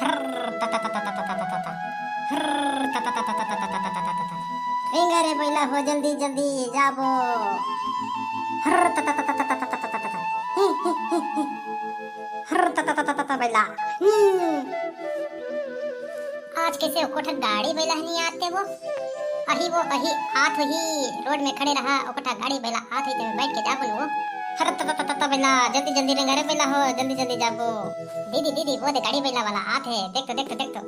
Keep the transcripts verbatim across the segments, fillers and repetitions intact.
हर्र, त, त, त, त, त, त, त, त, त। हर्र, त, त, त, त, त, त, त, त, त, त, त। रेंगा रे बइला हो, जल्दी, जल्दी जाबो। हर्र, त, त, त, त, त, त, त, त, त, त। ही, ही, ही, ही। हर्र, त, त, त, त, त, त, बइला। हम्म। आज कइसे ओ कोठा गाड़ी बइला ह नइ आते वो? अही वो, अही आत होही, रोड में खड़े रहा, ओ कोठा गाड़ी बइला आत होही, तेमे बइठ के जाबो न वो। हर्र, त, त, त, त, त, बइला, जल्दी, जल्दी रेंगा रे बइला हो, जल्दी, जल्दी जाबो। दीदी, दीदी, वो दे गाड़ी बइला वाला आत हे, देख तो, देख तो, देख तो।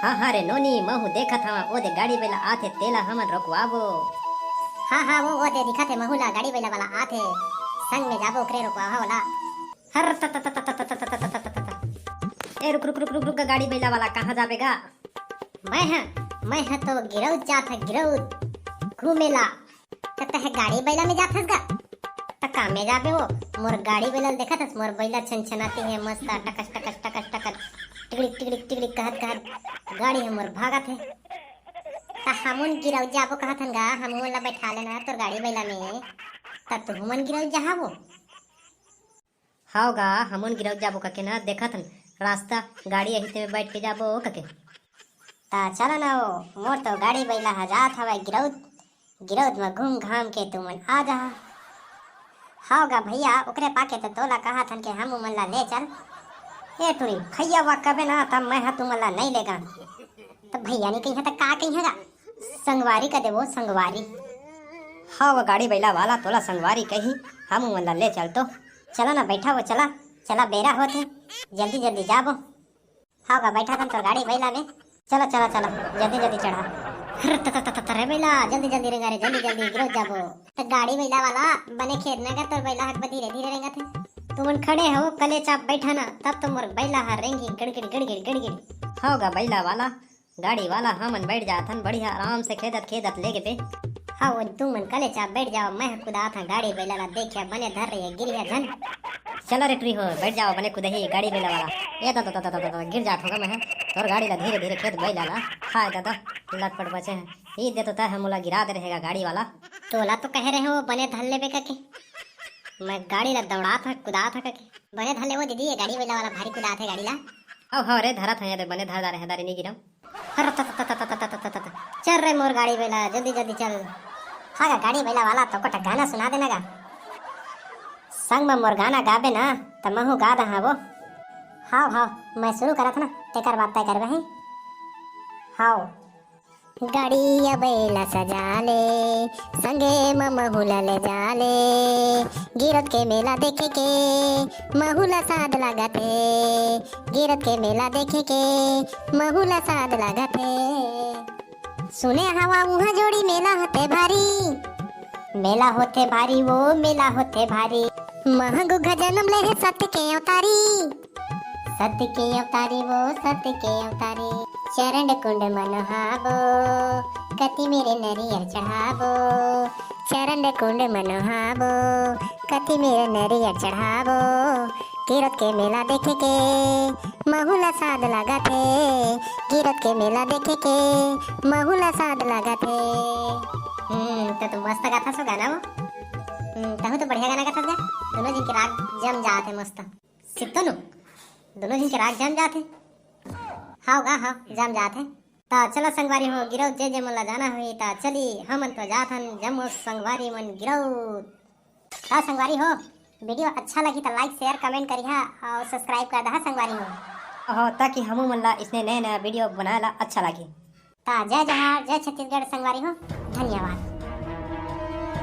हाँ, हाँ रे नोनी, महू देखत हवा, ओ दे गाड़ी बइला आत हे, तेला हमन रोकवाबो। हाँ, हाँ, वो, वो दे दिखत हे, महू ला गाड़ी बइला वाला आत हे, संग में जाबो, ओकरे रोकवाबो ओला। हर त, त, त, त। ए, रुक, रुक, रुक, रुक, रुक गा, गाड़ी बइला वाला, कहाँ जाबे गा? मैं ह, मैं ह तो गिरौद जात ह, गिरौद, घूमे ला। त तह गाड़ी बइला में जात हस गा? त का में जाबे वो? मोर गाड़ी बइला ल देखत हस? मोर बइला छनछनाते हे मस्त, टकस, टकस, टकस, टकस, टिकड़िक, टिकड़िक, टिकड़िक कहत, कहत गाड़ी ह मोर भागत हे। त हमन गिरौद जाबो कहत हन गा, हमन ला बैठा लेना तोर गाड़ी बइला में। त तुहमन गिरौद जाहा वो? हाव गा, हमन गिरौद जाबो कके ना, देखत हन रास्ता, गाड़ी अही तेमे बइठ के जाबो कके। त चला ना वो, मोर तो गाड़ी बइला ह जात हवय गिरौद, गिरौद म घूम घाम के तुमन आ जाहा। हाव गा भइया, ओकरे पाके त तोला कहत हन के हमू मन ला ले चल। ए टुरी, खइया वा कबे ना, त मैं ह तुमन ला नइ लेगा। त भइया नइ कहिहा त का कहिहा गा? संगवारी कदे वो, संगवारी। हाव गा गाड़ी बइला वाला, तोला संगवारी कही, हमू मन ला ले चल तो। चला ना बइठा वो, चला, चला बेरा होत हे, जल्दी जल्दी जाबो। हाव गा बइठा थन तोर गाड़ी बइला में। चला, चला, चला, जल्दी जल्दी चढ़ा। हर त, त, त, त, त, रे बइला, जल्दी जल्दी रेंगा रे, जल्दी जल्दी गिरौद जाबो। त गाड़ी बइला वाला बने खेदना गा, तोर बइला ह धीरे धीरे रेंगत हे। तुमन खड़े हव, कले चाप बइठा ना, तब तो मोर बइला ह रेंगी गड़गिड़ गड़गिड़ गड़गिड़। हाव गा बइला वाला, गाड़ी वाला, हमन बइठ जाथन बढ़िया आराम से खेदत खेदत लेगे बे। हाव, तुमन कले चाप बइठ जाव, मैं ह कुदात हंव गाड़ी बइला ला, देखिया बने धर रही है, गिरिया झन। चला रे टुरी हो, बइठ जाव बने कुदही गाड़ी बइला वाला। ए ददा, ददा, ददा, ददा, गिर जात हंव गा मैं ह। तोर गाड़ी ला धीरे धीरे खेद बइला ला। हाय ददा, लटपट बचे हे। ई दे तो तैं ह मोला गिरा दे रहे गा गाड़ी वाला। तोला तो कहे रहे हंव बने धर लेबे कके। मैं गाड़ी ला दौड़ात हंव, कुदात हंव कके। बने धर ले वो दीदी, ये गाड़ी बइला वाला भारी कुदात हे गाड़ी ला। हव, हव रे, धरत हंव रे, बने धर डारे हंव, दारी नइ गिरंव। हर त, त, त। चल रे मोर गाड़ी बइला, जल्दी, जल्दी चल। हाव गा, गाड़ी बइला वाला, तो कोठा गाना सुना देना गा। संग म मोर गाना गाबे ना, त महू गा दहा वो। हाव, हाव, मैं शुरू करत हंव ना, तेकर बाद तैं करबे, हैं? हाव। गाड़ी बइला सजा ले, संगे म महू ला ले जा ले। गिरौद के मेला देखे के महू ला साध लागत हे। गिरौद के मेला देखे के महू ला साध लागत हे। सुने हवंव उहाँ जोड़ी मेला होथे भारी। मेला होथे भारी वो, मेला होथे भारी। महू घुघा जनम ले हे सत्य के अवतारी। सत्य के अवतारी वो, सत्य के अवतारी। चरण कुंड म नहाबो, कति मेर नरियर चढ़ाबो। चरण कुंड म नहाबो, कति मेर नरियर चढ़ाबो। गिरौद के मेला देखे के महू ला साध लागत हे। गिरौद के मेला देखे के महू ला साध लागत हे। हम्म, त तो मस्त गाथस वो गाना वो। हम्म, तहूँ तो बढ़िया गाना गाथस गा। दूनों झन के राग जम जात हे मस्त। सित्तो नु, दूनों झन के राग जम जात हे। हाव गा, हाव, जम जात हे। त चला संगवारी हो, गिरौद जे जे मन ला जाना होही, त चली, हमन तो जात हन जम्मो संगवारी मन गिरौद। त संगवारी हो, video अच्छा लगही त like, share, comment करिहा अउ subscribe कर दहा संगवारी हो। अहो, ताकि हमू मन ला इसने नया नया video बनाए ला अच्छा लगही। त जय जोहार, जय छत्तीसगढ़ संगवारी हो, धन्यवाद।